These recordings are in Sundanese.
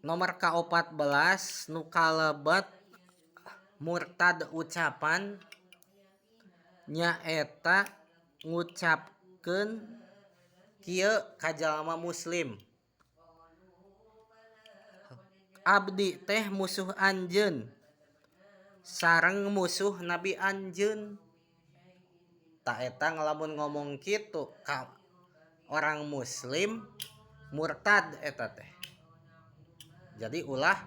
Nomor ka-14 nu kalebet murtad ucapan nyaeta ngucapkeun kieu ka jalma muslim, abdi teh musuh anjeun sareng musuh nabi anjeun. Tah eta lamun ngomong kitu ka orang muslim, murtad eta teh. Jadi ulah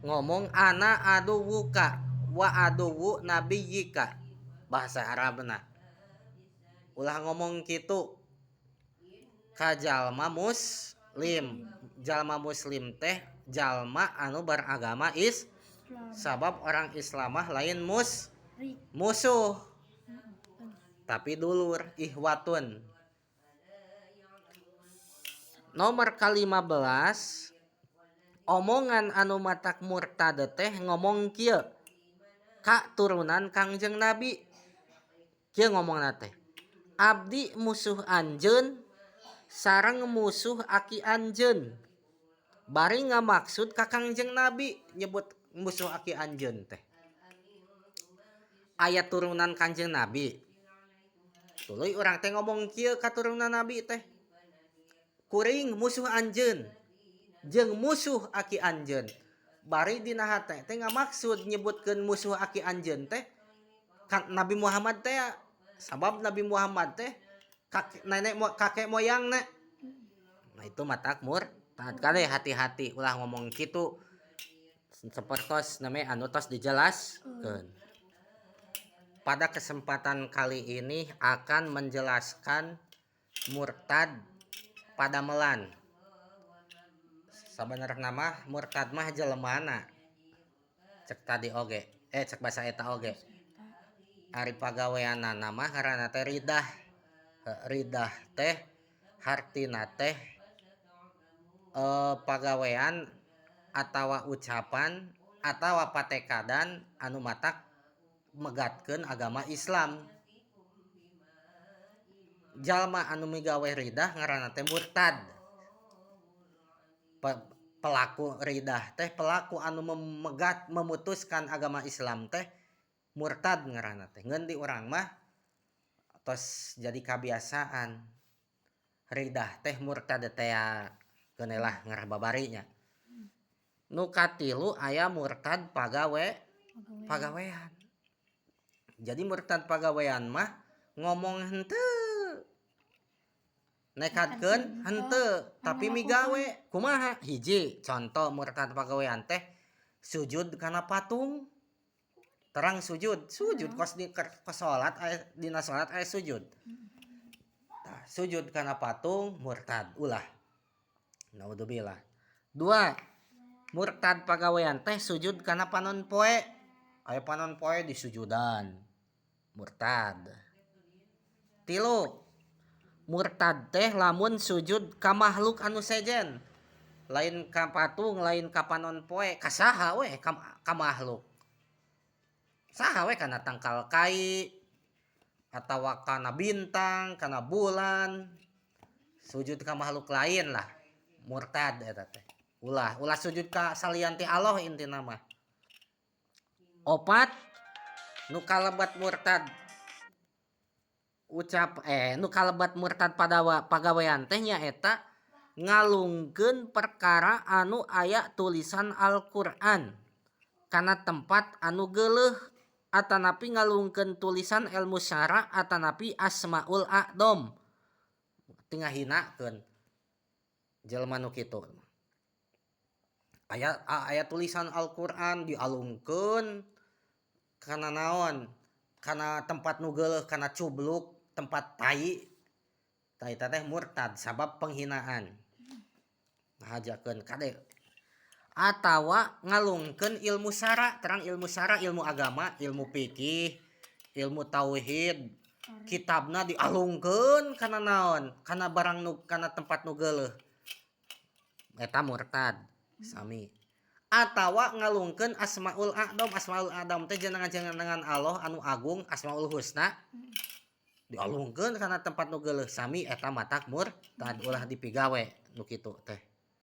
ngomong ana aduwuka wa aduwu nabiyyika, bahasa Arabna. Ulah ngomong kitu ka jalma muslim. Jalma muslim teh jalma anu beragama is Islam. Sabab orang Islam mah lain Rik. musuh, tapi dulur, ikhwatun. Nomor ka-15, omongan anu matak murtad teh ngomong kieu ka turunan Kangjeng Nabi. Kieu ngomongna teh, abdi musuh anjeun sareng musuh aki anjeun, bari ngamaksud ka Kangjeng Nabi. Nyebut musuh aki anjeun teh aya turunan Kanjeng Nabi, tuluy urang teh ngomong kieu ka turunan Nabi teh, kuring musuh anjeun jeung musuh aki anjeun, bari dina hate teh ngamaksud nyebutkeun musuh aki anjeun teh kan Nabi Muhammad teh, sabab Nabi Muhammad teh kakek nenek kakek moyangna. Nah, itu matak murtad. Kade hati-hati, ulah ngomong kitu sepertos namanya anu tos dijelaskeun. Pada kesempatan kali ini akan menjelaskan murtad padamelan. Sabenerna mah murtad mah jelemana, cek tadi oge, cek basa eta oge. Ari pagaweanana mah ngaranna teh ridah. Ridah teh hartina teh pagawean atawa ucapan atawa patekadan anu matak megatkeun agama Islam. Jalma anu migawe ridah ngaranna teh murtad. Pelaku ridah teh, pelaku anu memegat, memutuskan agama Islam teh murtad ngaranna teh. Ngan di urang mah tos jadi kabiasaan ridah teh murtad teh, keun lah ngarah babarinya. Nu katilu aya murtad pagawe pagawean. Jadi murtad pagawean mah ngomong henteu, nekadkeun henteu, tapi migawe. Kumaha? Hiji contoh murtad pagawean teh sujud kana patung. Terang sujud, sujud kos di kos salat aya, dina salat aya sujud. Tah, sujud kana patung murtad, ulah, naudzubillah. Dua, murtad pagawean teh sujud kana panon poe. Aya panon poe disujudan, murtad. Tilu, murtad teh lamun sujud ka makhluk anu sejen, lain ka patung, lain ka panon poe, ka saha we, ka makhluk saha we, kana tangkal kai atawa kana bintang, kana bulan, sujud ka makhluk lain lah, murtad eta teh. Ulah, ulah sujud ka salian ti Allah intina mah. Opat, nu kalebet murtad ucap, nu kalebet murtad pada pagawean teh nyaeta ngalungkeun perkara anu aya tulisan Al-Qur'an kana tempat anu geuleuh atanapi ngalungkeun tulisan ilmu syara atanapi asmaul a'dham. Tinggal hinakeun jelema nu kitu. Aya aya tulisan Al-Qur'an dialungkeun kana naon, kana tempat nu geuleuh, kana cubluk, tempat tai. Tah, eta teh murtad sabab penghinaan, ngahajakeun. Kade, atawa ngalungkeun ilmu syara. Terang ilmu syara, ilmu agama, ilmu fikih, ilmu tauhid, kitabna dialungkeun kana naon, kana barang nu kana tempat nu geuleuh, eta murtad sami. Atawa ngalungkeun asmaul a'dham. Asmaul a'dham teh jenengan-jenengan Allah anu agung, asmaul husna, dialungkeun kana tempat nu geuleuh, sami eta matak murtad. Ulah dipigawe nu kitu teh.